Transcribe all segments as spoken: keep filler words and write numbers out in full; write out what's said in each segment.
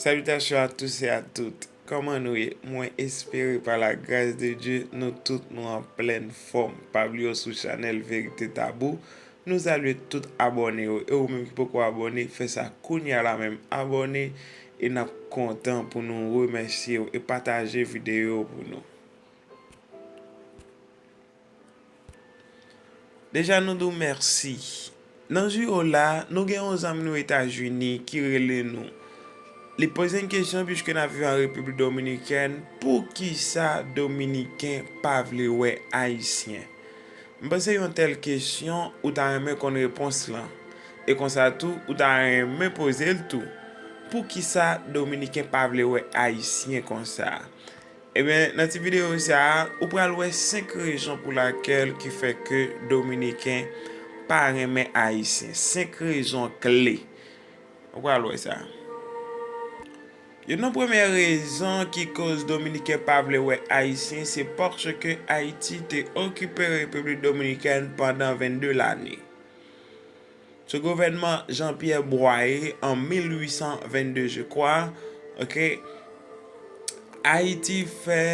Salutations à tous et à toutes. Kòman nou ye? Mwen espere pa la grâce de Dieu nou tout nou an plèn fòm. Pa bliye w sou chanèl Verite Tabou. Nou salye tout abòne yo. E ou menm ki poko abòne, fè sa kounye a la menm. Abòne e n ap kontan pou nou remèsye w e pataje videyo pou nou. Deja nou di w mèsi. Nan jou yo la, nou gen yon zanmi nou Etazini ki rele nou. Li poze n kesyon, piske n ap viv an Repiblik Dominikèn, poukisa Dominiken pa vle wè Ayisyen? M panse yon tèl kesyon, ou ta renmen konn repons lan. E konsa tou, ou ta renmen poze l tou. Poukisa Dominiken pa vle wè Ayisyen konsa? Ebyen, nan ti videyo sa a, ou pral wè senk rezon pou lakèl ki fè ke Dominiken pa renmen Ayisyen. Senk rezon kle. Ou pral wè sa. Youn nan premye rezon ki koz Dominiken pa vle wè Ayisyen, se paske Ayiti te okipe Repiblik Dominikèn pandan vennde lane. Sou gouvènman Jean-Pierre Boyer an mil uit san vennde, je crois, ok, Ayiti fè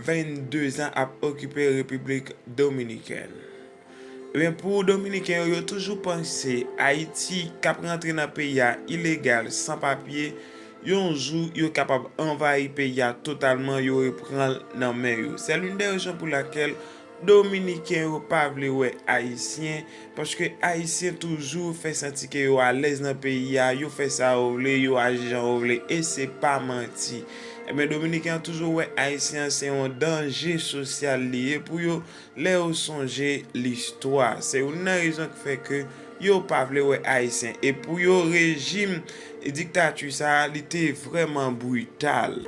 vennde zan ap okipe Repiblik Dominikèn. Ebyen, pou Dominiken yo, yo toujou panse Ayiti k ap rantre nan peyi a ilegal, san papye, yon jou yo kapab anvayi peyi a totalman, yo repran l nan men yo. Se l'une des raisons pour laquelle Dominiken yo pa vle wè Ayisyen, paske Ayisyen toujou fè santi ke yo alèz nan peyi a, yo fè sa yo vle, yo aji jan yo vle, e se pa manti. Ebyen, Dominiken an toujou wè Ayisyen an se yon danje sosyal li ye pou yo, lè yo sonje listwa. Se youn nan rezon ki fè ke yo pa vle wè Ayisyen. E pou yo, rejim diktati sa a, li te vrèman brital.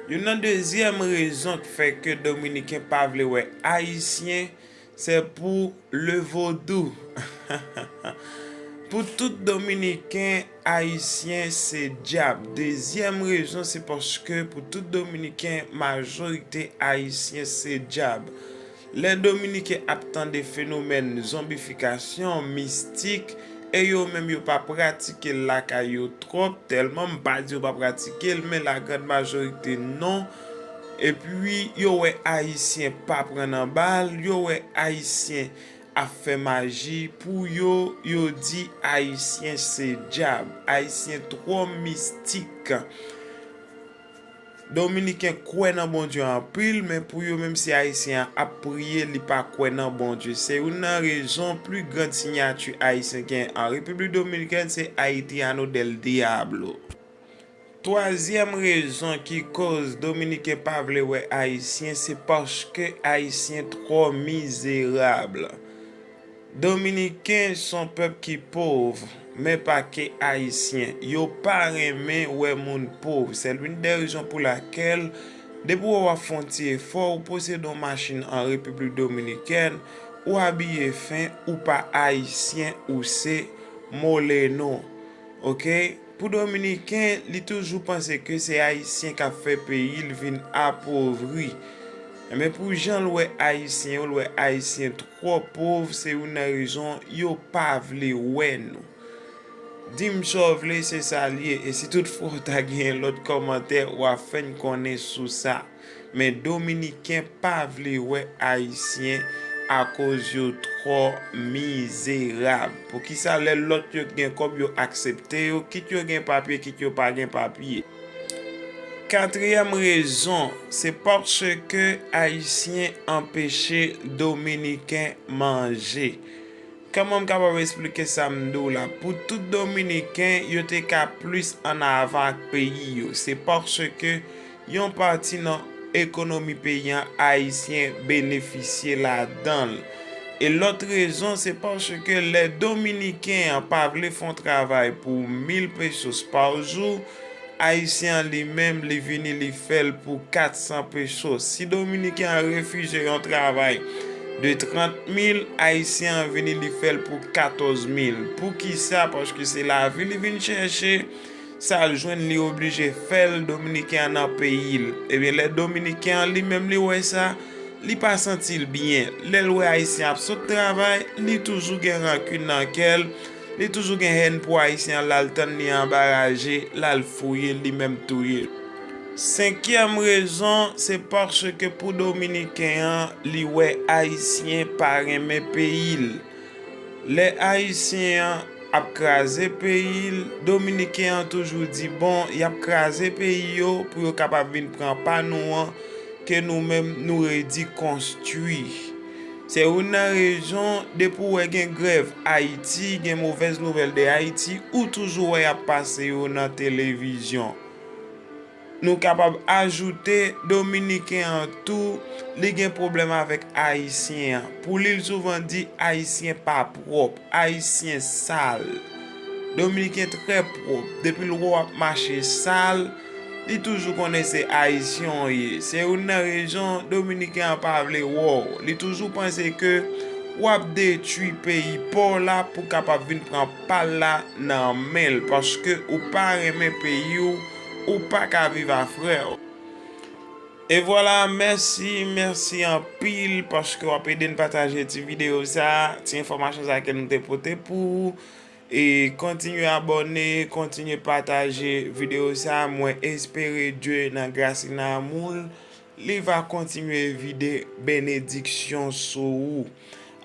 Youn nan dezyèm rezon ki fè ke Dominiken pa vle wè Ayisyen, se pou le vodou. Pou tout Dominiken, Ayisyen se dyab. Dezyèm rezon, se paske pou tout Dominiken, majorite Ayisyen se dyab. Lè Dominiken ap tande fenomèn zonbifikasyon, mistik, e yo menm yo pa pratike l lakay yo twòp, tèlman m pa di yo pa pratike l, men la grande majorité non. Epi yo wè Ayisyen pa pran nan bal, yo wè Ayisyen ap fè maji, pou yo, yo di Ayisyen se dyab, Ayisyen twò mistik. Dominiken kwè nan Bondye anpil, men pou yo menm si Ayisyen an ap priye, li pa kwè nan Bondye. Se youn nan rezon pli grand sinyati Ayisyen gen an Repiblik Dominikèn, se Haitiano del Diablo. Twazyèm rezon ki koz Dominiken pa vle wè Ayisyen, se paske Ayisyen twò mizerab. Dominiken se yon pèp ki pov, men pa ke Ayisyen. Yo pa renmen wè moun pov. Se l'une des raisons pour laquelle, depi w ap fè yon ti efò, ou posede yon machin an Repiblik Dominikèn, ou abiye fen, ou pa Ayisyen, ou se moleno. Ok? Pou Dominiken, li toujou panse ke se Ayisyen k ap fè peyi l vin apovri. Men pou jan l wè Ayisyen yo, l wè Ayisyen twò pov, se youn nan rezon yo pa vle wè nou. Di m sa w vle, se sa l ye. E si toutfwa w ta gen lòt kòmantè, w a fè n konnen sou sa. Men Dominiken pa vle wè Ayisyen akoz yo twò mizerab. Poukisa lè lòt yo gen kòb, yo aksepte yo, kit yo gen papye, kit yo pa gen papye? Katriyèm rezon, se paske Ayisyen anpeche Dominiken manje. Kòman m kapab esplike sa m di w la? Pou tout Dominiken, yo te ka plis ann avan ak peyi yo. Se paske yon pati nan ekonomi peyi an, Ayisyen benefisye ladan l. E lòt rezon, se paske lè Dominiken an pa vle fè yon travay pou mil pesos pa jou, Ayisyen an li menm, li vini, li fè l pou kat san pesos. Si Dominiken an refize yon travay de trant mil, Ayisyen an vini, li fè l pou katòz mil. Poukisa? Paske se lavi li vin chèche, sa l jwenn, li oblije fè l, Dominiken an nan peyi l. Ebyen, lè Dominiken an li menm, li wè sa, li pa santi l byen. Lè l wè Ayisyen ap sot travay, li toujou gen rankin nan kè l, Li toujou gen hèn pou Ayisyen an, l al tann li anba raje, l al fouye l, li menm touye l. Senkyèm rezon, se paske pou Dominiken an, li wè Ayisyen pa renmen peyi l. Lè Ayisyen an ap kraze peyi l, Dominiken an toujou di, bon, y ap kraze peyi yo pou yo kapab vin pran pa nou an, ke nou menm nou redi konstwi. Se youn nan rezon, depi w wè gen grèv Ayiti, gen movèz nouvèl de Ayiti, ou toujou wè y ap pase yo nan televizyon. Nou kapab ajoute, Dominiken an tou, li gen pwoblèm avèk Ayisyen an. Pou li, l souvan di, Ayisyen pa pwòp, Ayisyen sal. Dominiken trè pwòp. Depi l wè w ap mache sal, li toujou konnen se Ayisyen w ye. Se youn nan rezon Dominiken an pa vle wè w. Li toujou panse ke w ap detwi peyi pa w la pou kapab vin pran pa l la nan men l, paske ou pa renmen peyi w, ou pa ka viv a frè w. E vwala, mèsi, mèsi anpil paske w ap ede n pataje ti videyo sa, ti enfòmasyon sa ke nou te pote pou ou. E kontinye abòne, kontinye pataje videyo sa. Mwen espere Dye nan gras li, nan amou l, li va kontinye vide benediksyon sou ou.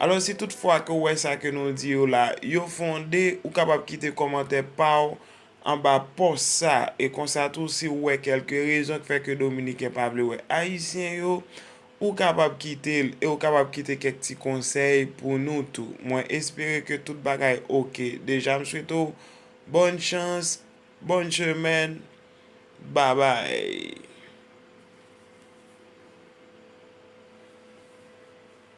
Alò, si toutfwa ke w wè sa ke nou di yo la, yo fonde, ou kapab kite kòmantè pa w anba pòs sa. E konsa tou, si w wè kèlke rezon ki fè ke Dominiken pa vle wè Ayisyen yo, ou kapab kite l e ou kapab kite kèk ti konsèy pou nou tou. Mwen espere ke tout bagay oke. Deja, m swete w bòn chans, bòn semèn. Babay.